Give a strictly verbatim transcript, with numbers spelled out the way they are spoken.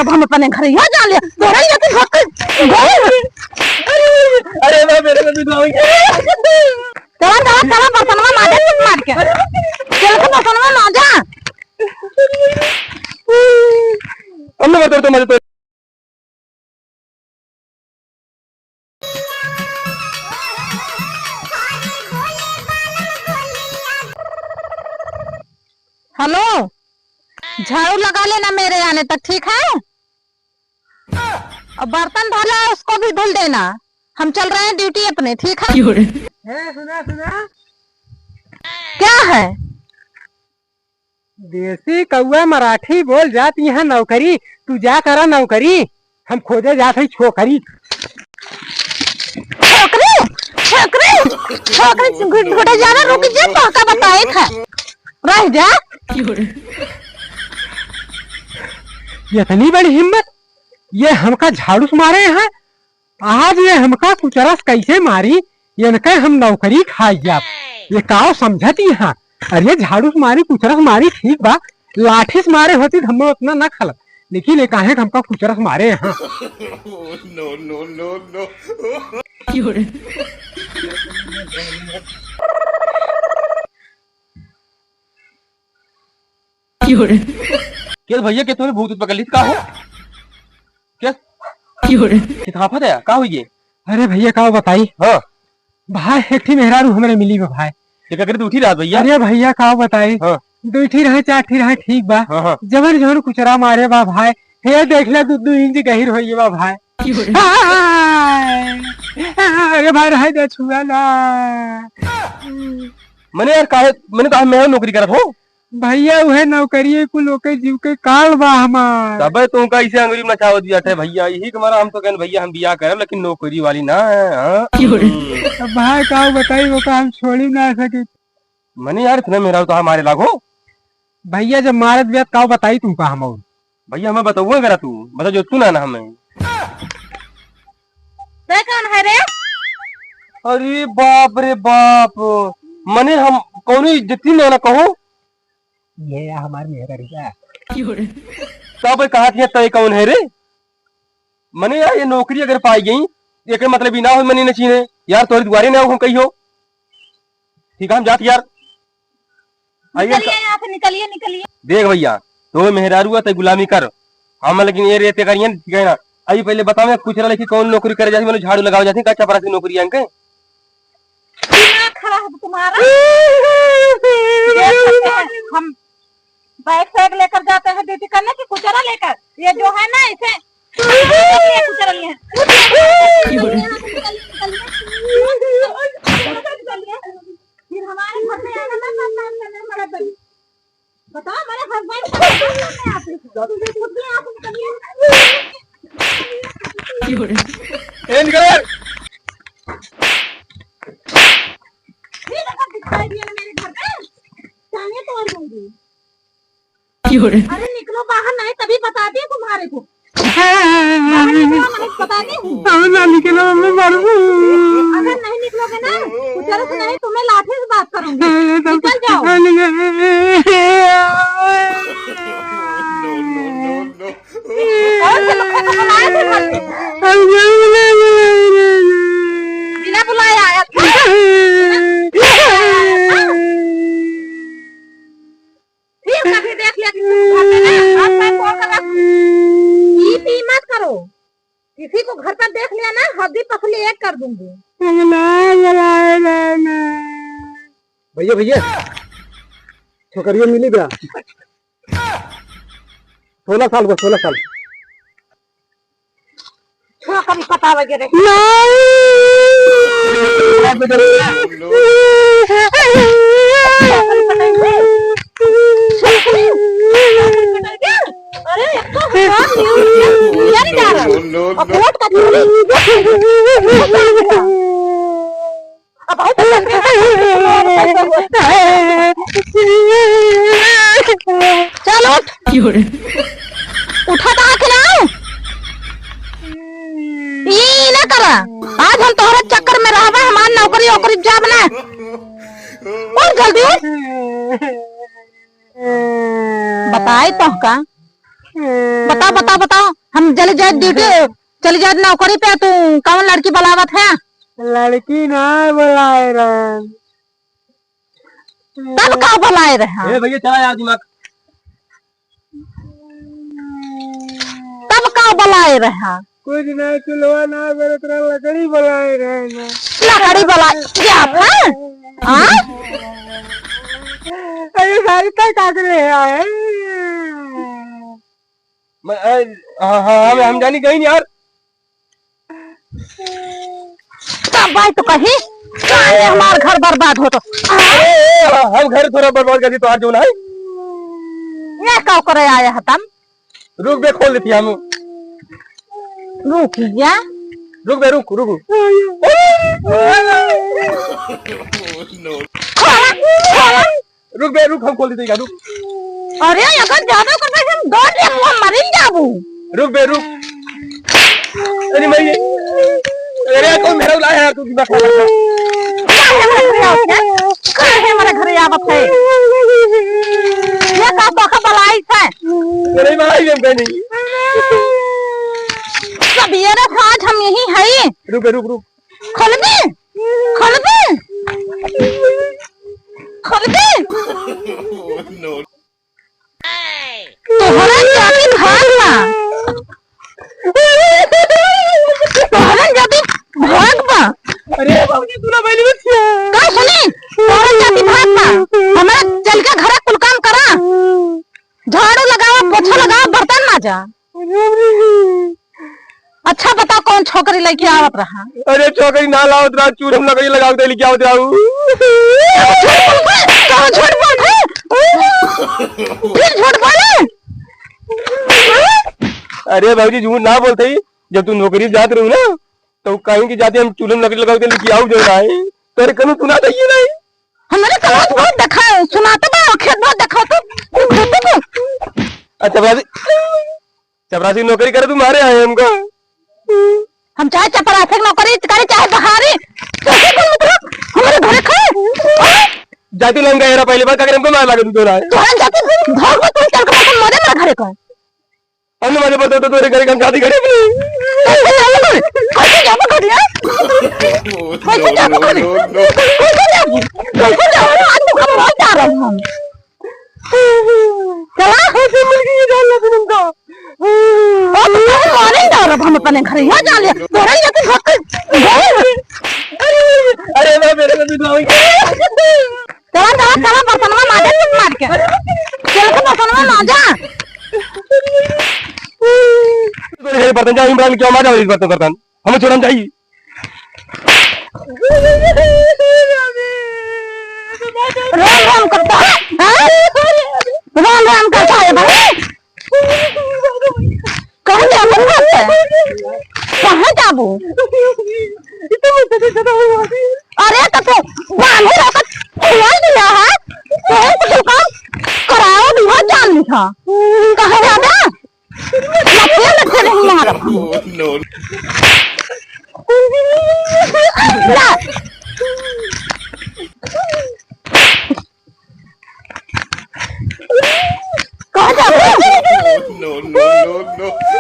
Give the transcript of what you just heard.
हम अपने घर यहाँ जा ले, तोरा लिए तो भक्कल। अरे, अरे, अरे, अरे, अरे, अरे, अरे, चला, चला, चला, बर्तनवा मांजा, चुप मार के। चल के बर्तनवा मांजा। हम ना बर्तन मांजे तो। हेलो, झाड़ू लगा लेना मेरे आने तक, ठीक है? और बर्तन धुला है, उसको भी धुल देना। हम चल रहे हैं ड्यूटी अपने, ठीक है? क्यों रे? ए, सुना, सुना। क्या है? देसी कौआ मराठी बोल जात यहाँ नौकरी, तू जा करा नौकरी, हम खोजे जात हई छोकरी। छोकरी, छोकरी, छोकरी, घुट-, घुटे जाना, रुक जा, तोहका बताए था। रह जा। इतनी बड़ी हिम्मत, ये हमका झाड़ू से मारे हैं। आज ये हमका कुचरस कैसे मारी, इनके हम नौकरी खाई जाब। ये काव समझत यहाँ? अरे झाड़ू से मारी, कुचरस मारी, ठीक बा, लाठी से मारे होती तो हम उतना ना खलत, लेकिन ये काहे हमका कुचरस मारे यहाँ? No, no, no, no। क्यों रे? के भैया के तोरे भूत पकड़ ली का हो? के? क्यों रे? किथाफत है, का हुई ये? अरे भैया, का बताई? हाँ। भाई, एक ठी मेहरारू हमरे मिली बा भाई। ये का करे तू उठी रहत भैया? अरे भैया, का बताई? हाँ। दू ठी रहे, चार ठी रहे, ठीक बा। हाँ, हाँ। जवन जवन कुचरा मारे बा भाई, हे देख ले, दू दू इंच गहिर होई बा भाई। क्यों रे? हाय। अरे भाई, रहे दे, छुआ ना। मने यार, काहे, मने काहे मैं नौकरी करत हो? भैया, उहे नौकरिये कुल ओके जीव के काल बा हमार। तबे तो उनका इसे अंगुरी में नचावत दिया थे भैया, यही के मारा हम तो कहन भैया हम बियाह करब, लेकिन नौकरी वाली ना है, हाँ? क्यों रे? अब भाई, का बताई, वो का हम छोड़ी ना सके। मने यार, इतना मेहरारू तो हमारे लागो। भैया, जब मारत बिया, का बताई तुमका हम और? भैया, हमें बताओ करा तू, बता जो तू ना, ना हमें। तै कौन है रे? अरे बाप रे बाप, मने हम कौनो इज्जती ना, ना कहो। ये हमार मेहरारू बा। तब कहा थिया तय कौन है रे? मने यार, ये नौकरी अगर पाई गई, एकर मतलब ई ना हो मने न चीन्हे। यार, तोहरे दुआरे ना हो हम कहियो। ठीक है, हम जात यार। आइए निकलिए सा- यहाँ से, निकलिए, निकलिए। देख भैया, तो मेहरारू है, तय गुलामी कर। हम लेकिन ये रेते करिए, ठीक है ना? अभी पहले बताओ, मैं कुचरा लेके कौन नौकरी करे जाती, मतलब झाड़ू लगावे जाती, का चपरासी नौकरी है इनके? दिमाग खराब है तुम्हारा। देख सकते हैं, हम बैग सैग लेकर जाते हैं ड्यूटी करने की, कुचरा लेकर। ये जो है ना, इसे कुचरा लिए हैं। फिर हमारे घर में आएगा ना, काम करने वाला बनी। बताओ, मेरे husband का नाम नहीं आते। खुद भी यहाँ से निकलिए। ए, निकल यार। ये देखो, दिखाई दिया ना मेरे घर में, टांगे तोड़ दूंगी। अरे निकलो बाहर, नहीं तभी बताती हूँ तुम्हारे को। बाहर निकलो, नहीं बताती हूँ। अब ना निकलो, मैं मरूँ। अगर नहीं निकलोगे ना, कुचरस नहीं, तुम्हें लाठी से बात करूंगी। अरे, तब निकल जाओ। कौन से लोग को बुलाए थे घर में? बिना बुलाए आया था। बिना बुलाए आया था। फिर कभी देख लिया किसी को घर में ना, हाथ पैर तोड़ कर रख। ये भी मत करो, किसी को घर पर देख लिया ना, हड्डी पसली एक कर दूंगी। भैया, भैया, छोकरिया मिली बा। सोलह साल बा, सोलह साल। छोकरी पता वगैरह। नहीं। अरे, एक तो हजार नहीं, नहीं जा रहा। और कोर्ट का चोरी। अब भाई, चल उठ। उठा तो आके ना। ई ना करा। आज हम तोहरे चक्कर में रहबे, हमार नौकरी ओकरी जाब ना। उठ जल्दी उठ। बताई तोहका। बताओ, बताओ, बताओ, हम चली जाए ड्यूटी, चली जाए नौकरी पे, तू कौन लड़की बुलावत है? लड़की ना बुलाए रहन। तब का बुलाए रहा? ए भैया, चला यार दिमाग। तब का बुलाए रहा? कुछ ना, चूल्हा ना बरत रहा, लकड़ी बुलाए रहे ना। लकड़ी बुलाए, क्या है? हाँ? अरे सारी तक काट रहे हैं। मैं, ए, हाँ, हाँ, हम, हम जानी गई यार। तब भाई तो कही, काहे हमार घर बर्बाद हो तो। अरे, हम घर थोड़ा बर्बाद कर दी तो आज जो ना है। ये का करे आया है तम? रुक बे, खोल देती हम। रुक जा। रुक बे, रुक, रुक। खोला, खोला। रुक बे, रुक, हम खोल देते हैं, रुक। अरे, अगर ज्यादा करबे, हम दौड़ ले, मुँह मरिन जाबू। रुक बे, रुक। अरे भाई, अरे, कौन मेरा बुलाया है, तू दिमाग खराब कर। काहे हमारे घरे आवत है? काहे हमारे घरे आवत है? ये का तोका बलाई है? अरे भाई, हम कहीं नहीं। सब ये रे, आज हम यहीं है। रुक बे, रुक, रुक। खोल दे। खोल दे। खोल दे। तोहरा जाति भाग बा। तोहरा जाति भाग बा। अरे बाबूजी, तू ना बैली बच्चिया। का सुनी? तोहरा जाति भाग बा। हमरा चल के घरा कुल काम करा। झाड़ू लगावा, पोछा लगावा, बर्तन माजा। अच्छा बताओ, कौन छोकरी लइके आवत रहा? अरे छोकरी ना लावत रहा, चूल्हे में लकड़ी लगावत लइके आवत रहा। कहाँ झूठ बोल रहे? फिर झूठ बोले? अरे भौजी, झूठ ना बोलते ही, जब तू नौकरी जात रहू ना, तो कहीं की जाते हम चूल्हे में लकड़ी लगावत लइके आऊ जो रहा है, तोरे कनु तू ना चाहिए नहीं। हमरे कलास बहुत देखा, सुनाते बा, खेत बहुत देखा तू, तू खेते को। अच्छा, बाजी, चपरासी की नौकरी करे, तुम्हारे आए हमको। हम चाहे चपरासी की नौकरी करे, चाहे बहारी, चाहे कौन मतलब, हमारे घरे खाए। जाती लंगा एरा पहली बार, का करे हमको मार लागे तू तो ना है। तोहरा जाती भाग में तुम चल के बर्तन मारे मेरे घरे का। अन्य मारे बर्तन तो तोरे घरे का हम शादी करे अपनी। कैसे जाबो घर? कैसे जाबो घर, यार? कैसे जाबो घर? कैसे जाबो? कैसे जाबो? आज तो हम मर जा रहे हैं हम। चला, ऐसे मिल गई जान लेकिन हमका। ओ, तो तोरे मारे ही ना रब हम अपने घरे, यहाँ जा ले। तोरे ही जाते भक्कल। अरे, अरे, मैं मेरे को भी खाऊंगी। चला, चला, चला, बर्तनवा माजा, चुप मार के। चल के बर्तनवा माजा। तोरे घरे बर्तन जाओ, इमरान क्यों माजा वाली बर्तन करता? हमें छोड़न जाइए। राम राम करता है, हाँ? राम राम करता है भाई। कहाँ जाबू घर से? कहाँ जाबू? अरे तो तू बांधे रखत खोल दिया है, तो कुछ काम कराओ भी हो जान लिखा। कहाँ जाबा? लफड़े में फिर नहीं मारब। Oh, no। ना। कहाँ जाबू? No, no, no, no।